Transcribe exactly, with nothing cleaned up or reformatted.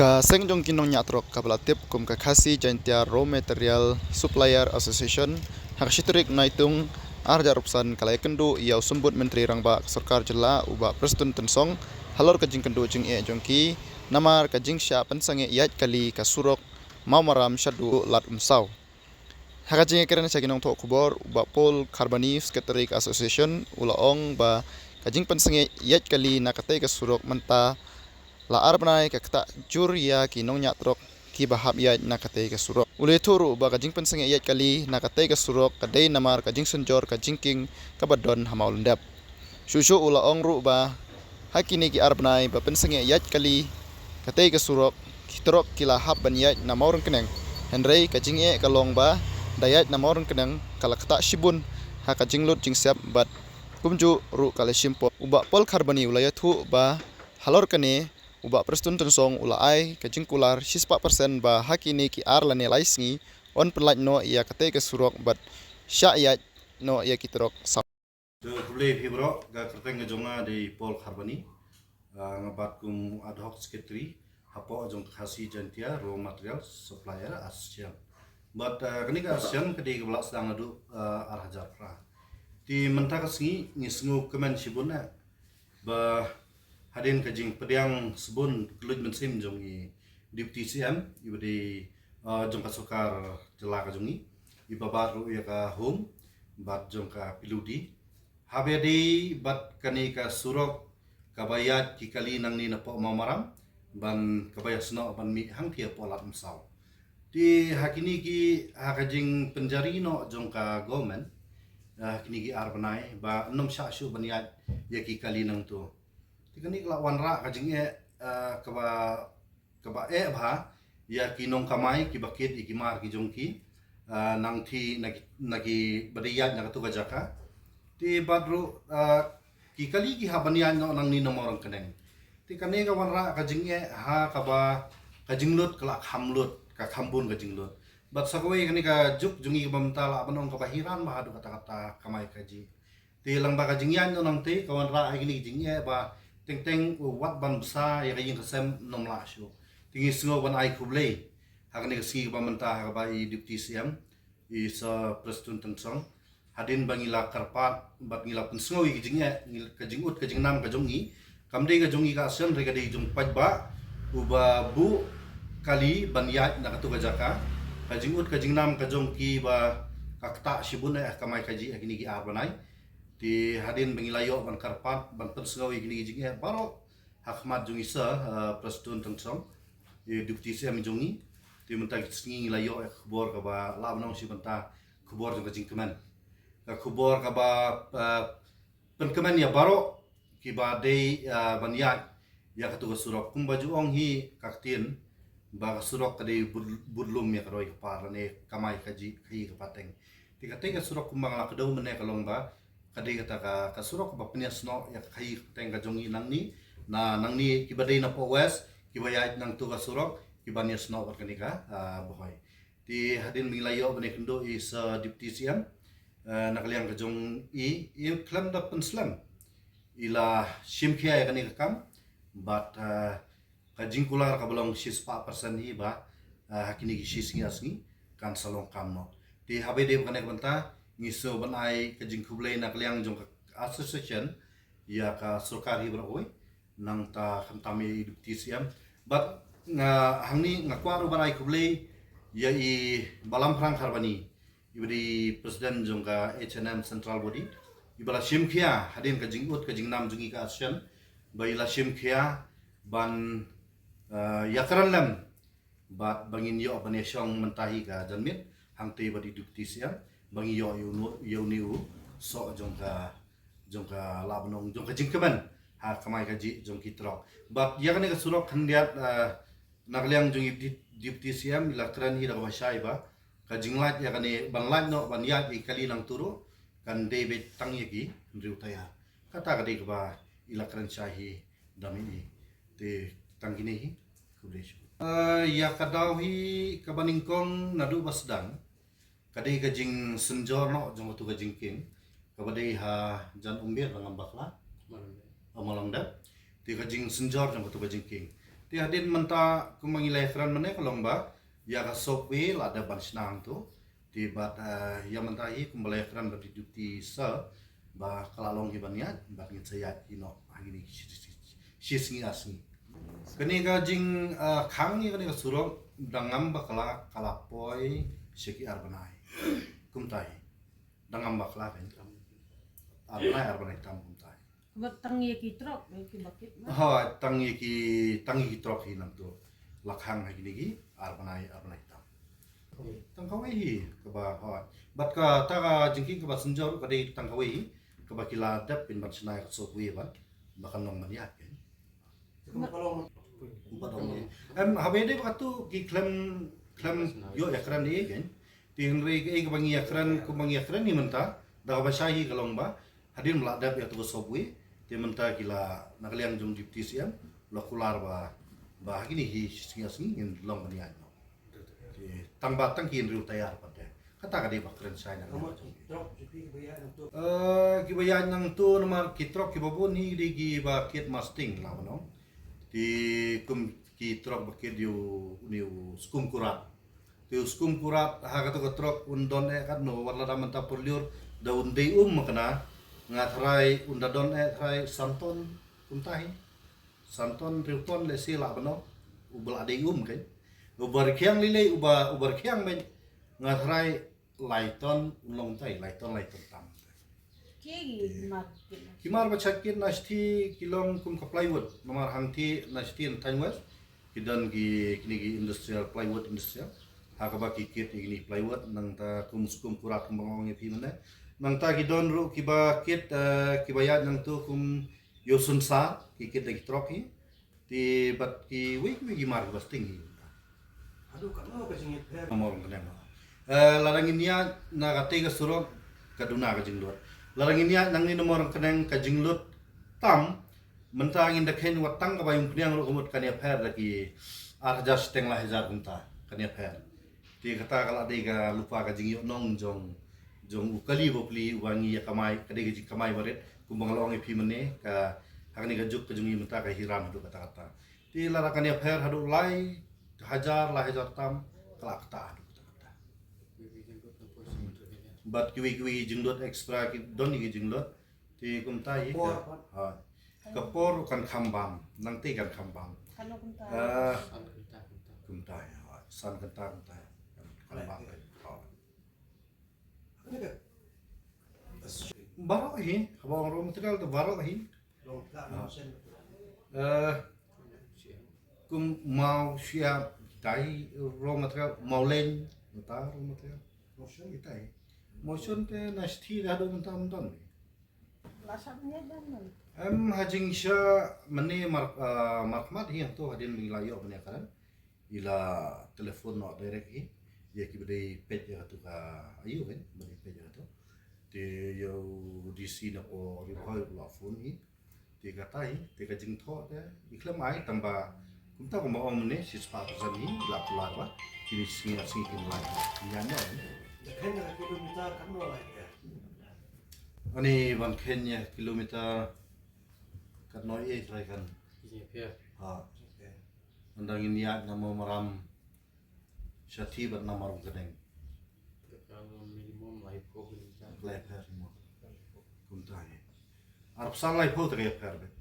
Ka seng jong ki nongñiah trok kaba la tip kum ka Khasi Jaintia Raw Material Supplier Association, ha ka shi tarik Naitung ar hajar arphew san ka la ïakynduh ïa u Symbud Myntri Rangbah ka Sorkar Jylla u Bah Prestone Tynsong halor ka jingkynduh jingeh jong ki namar ka jingshah pynsangeh ïaid kali ka surok Mawmaram Shaduh Lad Umsaw. Ha ka jingïakren sha ki nongthoh khubor, u Bah Paul Kharbani, Secretary ka Association, u la ong ba ka jingpynsangeh ïaid kali na katei ka surok mynta la ar bnai ka ktah jur ïa ki nongñiah trok kiba hap ïaid na katei ka surok. U la ïathuh ruh ba ka jingpynsangeh ïaid kali na katei ka surok ka dei namar ka jingsynjor ka jingkieng kaba don ha Mawlyndep. Shuh shuh u la ong ruh ba ha kine ki ar bnai ba pynsangeh ïaid kali katei ka surok, ki trok ki la hap ban ïaid na Mawryngkneng. Hynrei ka jingeh ka long ba da ïaid na Mawryngkneng ka la ktah shibun ha ka jinglut jingsep bad kumjuh ruh ka la shim pop. U Bah Paul Kharbani u la ïathuh ba halor kane u Bah Prestone Tynsong u la ai ka jingkular shispah persen ba ha kine ki ar lane lai sngi yn pynlait noh ïa katei ka surok bad shah ïaid noh ïa ki trok. Sa To khublei phi baroh, ka kyrteng ka jong nga dei Paul Kharbani. Ah, nga bat kum ad hoc secretary hapoh jong Khasi Jaintia Raw Material Supplier Association. Bad, ah, kane ka association ka dei kaba la sdang naduh, ah, ar hajar phra. Te mynta ka sngi ngi sngewkmen shibun eh ba hadien ka jingpdiang sbun kylluid mynsiem jong i Deputy C M, iba dei, ah, jong ka sorkar jylla ka jong i, iba bat ruh ïa ka Home bad jong ka P W D. Haba ïadei bad kane ka surok kaba ïaid ki kali nangne napoh Mawmaram ban kaba ïasnoh ban mih hangtei hapoh Lad Umsaw. Te ha kine ki, ha ka jingpynjari noh jong ka government, ah, ha kine ki ar bnai ba ym shah shuh ban ïaid ïa ki kali nangto. Te kane ka la wanrah ka jingeh, ah, kaba kaba eh bha ïa ki nongkamai kiba kit ïa ki mar ki jong ki, ah, nangtei na ki, na kiba dei ïaid na katu ka jaka. Te bad ruh, ah, ki kali ki hap ban ïaid noh nangne na Mawryngkneng. Te kane ka wanrah ka jingeh ha kaba ka jinglut ka la kham lut, ka kham bun ka jinglut. Bad sa kawei kane ka juk jong ngi kaba mynta lah ban ong kaba hiran bha haduh katta katta, kamai kajih. Te lyngba ka jingïaid noh nangtei ka wanrah ïa kine ki jingeh ba teng teng u wat ban bsa ïa ka ïing ka sem ym lah shuh. Te ngi sngew ban ai khublei ha kane ka sngi kaba mynta ha kaba i Deputy C M, i Sir Prestone Tynsong, hadien ba ngi la kyrpad bad ngi la pynsngew ïa ka jingeh, ngi, ka jingud ka jingnam ka jong ngi, kam dei ka jong ngi ka association, hynrei ka dei jong paidbah uba buh kali ban ïaid na katu ka jaka. Ka jingud ka jingnam ka jong ki ba ka ktah shibun eh, kamai kajih ha kine ki ar bnai. Te hadien ba ngi la ïoh ban kyrpad ban pynsngew ïa kine ki jingeh baroh ha khmat jong i Sir, eh, Prestone Tynsong, i Deputy C M jong ngi. Te mynta ka sngi ngi la ïoh ïa ka khubor kaba lah ban ong shi bynta khubor jong ka jingkmen. Ka khubor kaba, eh, pynkmen ïa baroh kiba dei, ah, ban ïaid ïa katu ka surok. Kumba ju ong hi ka ktien ba ka surok ka dei bud, budlum ïa ka roi ka par lane kamai kajih ka hi ka pateng. Te katei ka surok kumba nga la kdew mynne ka long ba ka dei kata ka, ka surok ba pynïasnoh ïa ka hi ka pateng ka jong ngi nangne, na nangne kiba dei napoh West kiba ïaid nangtu ka surok kiban ïasnoh bad kane ka, ah, Bhoi. Te hadien ba ngi la ïoh ban ïakynduh i Sir Deputy C M, eh, na ka liang ka jong i, i khlem da pynslem, i la shim khia ïa kane ka kam bad, eh, ka jingkular kaba long shispah persen hi ba, eh, ha kine ki shi sngi ar sngi kan sa long kam noh. Te haba ïadei bad kane ka bynta ngi sngew ban ai ka jingkhublei na ka liang jong ka association ïa ka sorkar hi baroh kawei, nangta khamtam ïa i Deputy C M. Bad nga hangne nga kwah ruh ban ai khublei ïa i Bah Lamphrang Kharbani, iba dei president jong ka H N M Central Body, iba la shim khia hadien ka jingud ka jingnam jong ngi ka association, ba i la shim khia ban, eh, ïakren lem bad ba ngin ïoh ban ïashong mynta hi ka janmiet hangtei bad i Deputy C M, ba ngin ïoh ïa une, ïa une u soh jong ka, jong ka lah ban ong jong ka jingkmen ha kamai kajih jong ki trok. Bad ïa kane ka surok khyndiat, eh, na ka liang jong i Deputy, Deputy C M i la kren hi da kaba shai ba ka jinglait ïa kane ban lait noh ban ïaid ïa ki kali nangtu ruh kan dei beit tang ïa ki hynriew taïa. Kata ka dei kaba i la kren shai hi da mynta. Te tang kine hi, khublei shibun. Eh, ïa ka daw hi kaba nyngkong naduh ba sdang ka dei ka jingsynjor noh jong katu ka jingkieng kaba dei ha Jan Umbir, Rangbah Bakla, Mawlyndep. Te ka jingsynjor jong katu ka jingkieng. Te hadien mynta kumba ngi la ïakren mynne ka long ba ïa ka subway la dep ban shna hangto. Te bad, eh, ïa mynta hi kumba la ïakren bad i Deputy Sir ba ka la long hi ban ïaid bad ngin sa ïaid hi noh ha kine shi, shi, shi, shi sngi ar sngi. Kane ka jing, eh, khang ïa kane ka surok da ngam bakla ka la poi sha ki ar bnai. Kumta hi. Da ngam bakla kan. Ar bnai, ar bnai tam kumta hi. Ba tang ïa ki trok, ïa ki bucket ma. Ha, tang ïa ki, tang ïa ki trok hi nangto. La khang ha kine ki ar bnai, ar bnai tam. Tang kawei hi kaba, ha. Bad kata ka jingkhang kaba synjor ka dei tang kawei hi kaba ki la dep pynban shna ïa ka subway ban ba kan long ban ïaid kan. Em, haba ïadei bad katu ki khlem, khlem ïoh ïakren ïa kan. Te hynrei kaei kaba ngi ïakren, kumba ngi ïakren hi mynta da kaba shai hi ka long ba hadien ba la dep ïa katu ka subway, te mynta ki la, na ka liang jong Deputy C M la kular ba, ba ha kine hi shi sngi ar sngi ngin long ban ïaid noh. Te tang ba tang ki hynriew taïar pat te. Kata ka dei ba kren shai na ka liang jong ki. Eh, kiba ïaid nangto namar ki trok kiba bun hi dei kiba kit Mustang la ban ong. Te kum ki trok ba kit ïa u, une u Skum Kurat. Te u Skum Kurat ha katu ka trok un don eh katno, wat lada mynta pyrlur da un dei um ma kane. Nga tharai un da don eh tharai san ton kumta hi. San ton, hynriew ton lehse lah ban ong. Uba la dei um kan. Uba rkhiang lei lei, uba, uba rkhiang ban. Nga tharai lai ton, un long tai, lai ton, lai ton tam. Ki mar kit na. Ki mar ba shait kit na shithi ki long kum ka plywood, namar hangtei na shithi na Thaiñ West ki don ki, kine ki industrial, plywood industrial. Ha kaba ki kit ïa kine plywood, nangta kum Skum Kurat kumba nga ong ïa phi mynne. Nangta ki don ruh kiba kit, eh, kiba ïaid nangto kum ïa u Sunsar, ki kit da ki trok hi. Te bad kiwei kiwei ki mar kiba sting hi. Haduh katno ka jingïapher? Na Mawryngkneng. Eh, lada ngin ïaid na katei ka surok ka duna ka jinglut. Lada ngin ïaid nangne na Mawryngkneng ka jinglut tam, mynta ngin da kheiñ wat tang kaba ïung pdiang ruh ka mut kan ïapher da ki ar hajar shiteng lai hajar kumta kan ïapher. Te kata ka la dei ka lypa ka jingïohnong jong, jong u kali bapli uba ngi ïa kamai, ka dei ka jingkamai barit kumba nga la ong ïa phi mynne, ka ha kane ka juk ka jong ngi mynta ka hiram haduh katta katta. Te lada kan ïapher haduh lai hajar, lai hajar tam, ka la kata haduh katta katta. Bad kiwei kiwei jinglut extra ki don ki jinglut. Te kumta hi ka por, ha. Ka por kan kham bam, nangtei kan kham bam. Katno kumta? Eh, kumta hi, ha. San kynta kumta hi. Kan bam kan. Ha. Baroh hi, haba ong raw material te baroh hi. Ha. Eh, kum maw shia tai raw material, maw leng, ta raw material. Maw shon te na shithi da do mynta mynta. La sab ne dan man. Em, ha jingshisha mynne mar, ah, markhmat hi hangto hadien ba ngi la ïoh mynne kren. I la telephone noh direct hi ïa kiba dei peit ïa katu ka aïu kan, ba dei peit ïa katu. Te ïa u D C na ko Ri Bhoi u la phone hi. Te kata hi, te ka jingthoh te i khlem ai tang ba kumta kumba ong mynne shispah percent hi la kular ba kine sngi ar sngi kin lai. Ïa ne. Da khein da kilometer katno lai pher? Ani ban khein ïa kilometer katno ïa trai kan. Ïa pher. Ha. Ynda ngin ïaid na Mawmaram sha Thibet na Mawryngkneng. Ka minimum laiphew kilometer. Laiphew mo. Kumta hi. Arphew san laiphew te ka ïapher beit.